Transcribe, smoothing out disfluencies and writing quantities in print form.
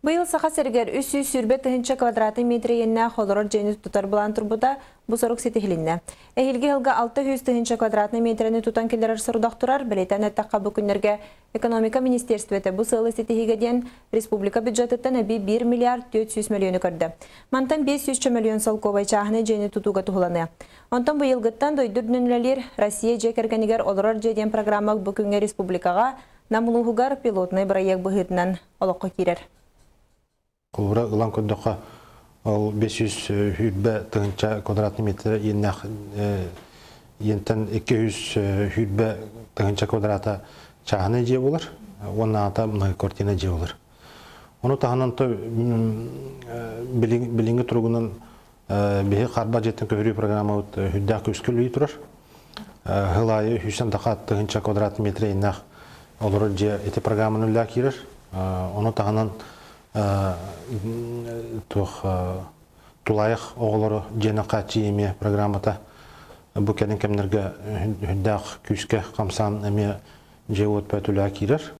Быйыл Саха сиригэр 320 тыһыынча квадратный метр иэннээх олорор дьиэни тутар былаан турбута, бу сорук ситиһилиннэ. Эһиилги сылга 600 тыһыынча квадратный метрэни тутан киллэрэр сорудах турар, бэлиэтээн эттэххэ, бу күннэргэ Экономика министерствота бу сыалы ситиһиигэ диэн республика бюджетыттан эбии 1 миллиард 400 мөлүйүөнү көрдө. Мантан 500 мөлүйүөн солкуобай чааһынай дьиэни тутууга туһуланыа. Онтон быйылгыттан дойду үрдүнэн үлэлиир Россия дьиэ кэргэнигэр олорор дьиэ диэн программа бу күҥҥэ республикаҕа Нам улууһугар пилотнай бырайыак быһыытынан олоххо киирэр. Холобура ылан көрдөххө, ол 500 тыһыынча квадратный метр иэннээх иэнтэн 200 тыһыынча квадрата чааһынай дьиэ буолар уонна аата многоквартирнай дьиэ буолар. Ону таһынан то билиҥҥи туругунан биһи харба дьиэттэн көһөрүү программабыт үрдээх күүскэ үлэлии турар. Сыл аайы 100 таха тыһыынча квадрат метр иэннээх олорор дьиэ ити программаны үлэлээ киирэр. Ону таһынан туох тулаайах оҕолору дьиэнэн хааччыйыы эмиэ программата бу кэлин кэмнэргэ үрдээх күүскэ хамсаан эмиэ дьиэ-уот бөтүлээ киирэр.